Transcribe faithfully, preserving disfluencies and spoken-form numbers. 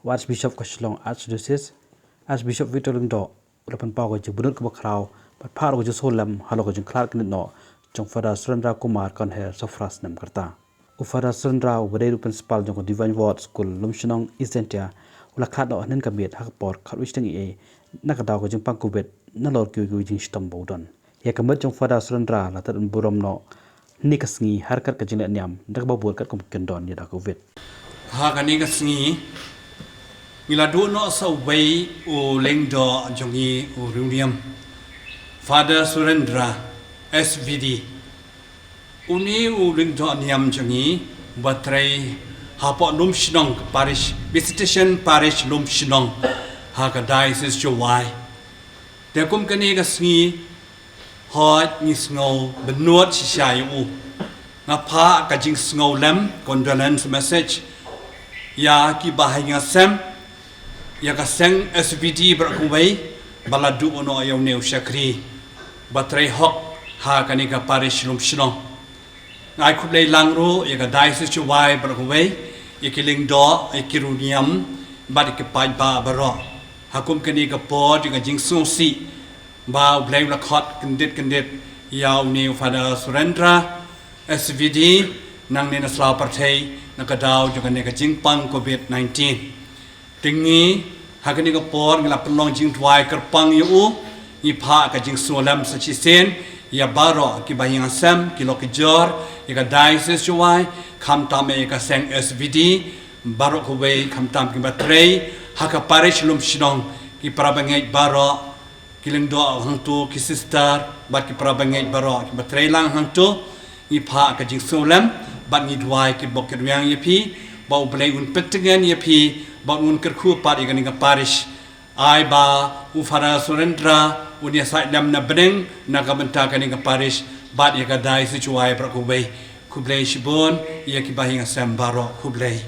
U Archbishop ka Shillong Archdiocese, Archbishop Victor Lyngdoh, u la pynpaw ka jingbunud kaba khraw bad phah ruh ka jingsngewlem halor ka jingkhlad kyndit noh jong Father Surendra Kumar Khankho Sohphra snem ka rta. U Father Surendra, uba dei ruh u Principal jong ka Divine Word School, Lumshnong, East Jaintia, u la khlad noh hynnin ka miet ha ka por khatwei shiteng eiei na ka daw ka jingpang Covid nalor kiwei kiwei ki jingshitom ba u don. Ïa ka met jong Father Surendra la tad un burom noh hynne ka sngi ha ryngkat ka jingleh niam da kaba bud katkum ka kyndon ïa da Covid. Ha kane ka sngi ngi la duh noh sa uwei u lyngdoh jong ngi, u riewniam, Father Surendra, S V D. Une u lyngdoh niam jong ngi uba trei hapoh Lumshnong ka parish, Visitation Parish Lumshnong, ha ka Diocese Jowai. Te kum kane ka sngi, hooid, ngi sngew bynnud shisha ïa u. Nga phah ka jingsngewlem, condolence message, ïa ki bahaïing hasem, ïa ka seng S V D baroh kawei ba la duh noh ïa une u shakri ba trei hok ha kane ka parish Lumshnong. Nga ai khublei lang ruh ïa ka Diocese Jowai baroh kawei, ïa ki lyngdoh, ïa ki riewniam bad ïa ki paidbah baroh. Ha kum kane ka por ïa ka jingsngewsih ba U Blei u la khot kyndit kyndit ïa une u Father Surendra, S V D, nangne na sla pyrthei na ka daw jong kane ka jingpang Covid nineteen. Te ngi ha kane ka por ngi la pynlong jingduwai kyrpang ïa u, ngi phah ka jingsngewlem sa shisien ïa baroh ki bahaïing hasem, ki lok ki jor, ïa ka Diocese Jowai, khamtam ïa ka seng S V D baroh kawei, khamtam kiba trei ha ka parish Lumshnong, ki para bangeit baroh, ki lyngdoh hangto, ki sister bad ki para bangeit baroh kiba trei lang hangto. Ngi phah ka jingsngewlem bad ngi duwai ki bok ki rwiang ïa phi, ba U Blei un pyntngen ïa phi bad un kyrkhu pat ïa kane ka parish. Ai ba u Father Surendra un ïasaid lem na bneng na ka bynta kane ka parish bad ïa ka Diocese Jowai baroh kawei. Khublei shibun ïa ki bahaïing hasem baroh, khublei.